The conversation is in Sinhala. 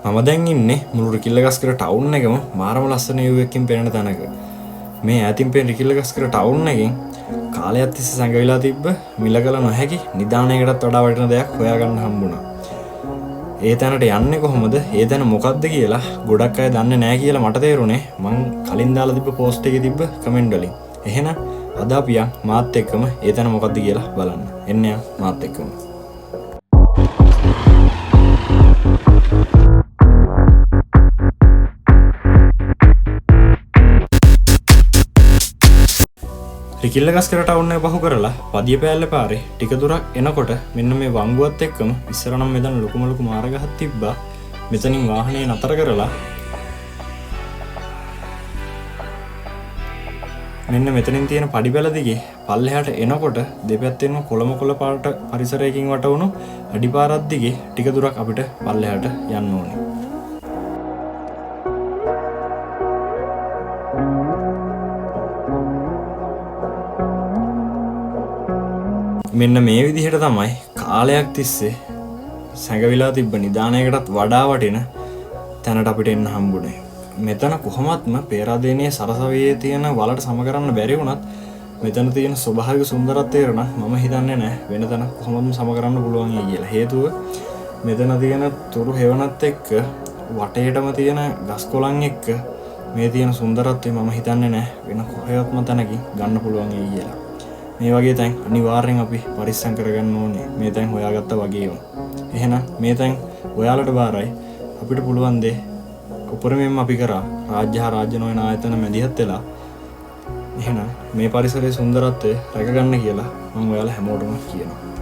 මම දැන් ඉන්නේ මුළු රිකිල්ලගස්කර ටවුන් එකම මාරම ලස්සන view එකකින් පේන තැනක. මේ ඈතින් පේන රිකිල්ලගස්කර ටවුන් එකෙන් කාලයක් තිස්සේ සැඟවිලා තිබ්බ මිල කළ නොහැකි නිදානයකටත් වඩා වටින දෙයක් හොයාගන්න හම්බුණා. ඒ තැනට යන්නේ කොහොමද? ඒ තැන මොකද්ද කියලා ගොඩක් අය දන්නේ නැහැ කියලා මට තේරුණේ මං කලින් දාලා තිබ්බ පෝස්ට් එකේ තිබ්බ කමෙන්ට් වලින්. එහෙනම් අද අපි යන් මාත් එක්කම ඒ තැන මොකද්ද කියලා බලන්න. එන්න යන් මාත් එක්කම. රිකිල්ලගස්කර ටවුන් එක පහු කරලා පදිය පෑල්ල පාරේ ටික දුරක් එනකොට මෙන්න මේ වංගුවත් එක්කම ඉස්සර නම් මෙතන ලොකුම ලොකු මාර ගහක් තිබ්බා. මෙතනින් වාහනේ නතර කරලා මෙන්න මෙතනින් තියෙන පඩි පෙළ දිගේ පල්ලෙහාට එනකොට දෙපැත්තෙන්ම කොළම කොළ පාට පරිසරයකින් වටවුණු අඩි පාරක් දිගේ ටික දුරක් අපිට පල්ලෙහාට යන්න ඕනේ. මෙන්න මේ විදිහට තමයි කාලයක් තිස්සේ සැඟවිලා තිබ්බ නිදානයකටත් වඩා වටින තැනට අපිට එන්න හම්බුනේ. මෙතන කොහොමත්ම පේරාදෙණියේ සරසවියේ තියෙන වලට සම කරන්න බැරි වුණත් මෙතන තියෙන ස්වභාවික සුන්දරත්වය නම් මම හිතන්නේ නෑ වෙන තැනක් කොහොමත්ම සම කරන්න පුළුවන් වෙයි කියලා. හේතුව මෙතන තියෙන තුරු හෙවණත් එක්ක වටේටම තියෙන ගස් කොළන් එක්ක මේ තියෙන සුන්දරත්වය මම හිතන්නේ නෑ වෙන කොහෙවත්ම තැනකින් ගන්න පුළුවන් වෙයි කියලා. මේ වගේ තැන් අනිවාර්යෙන් අපි පරිස්සම් කරගන්න ඕනේ මේ තැන් හොයාගත්තා වගේම. එහෙනම් මේ තැන් ඔයාලට බාරයි. අපිට පුළුවන් දේ උපරිමයෙන්ම අපි කරා රාජ්‍ය හා රාජ්‍ය නොවන ආයතන මැදිහත් වෙලා එහෙනම් මේ පරිසරයේ සුන්දරත්වය රැකගන්න කියලා මම ඔයාලා හැමෝටම කියනවා.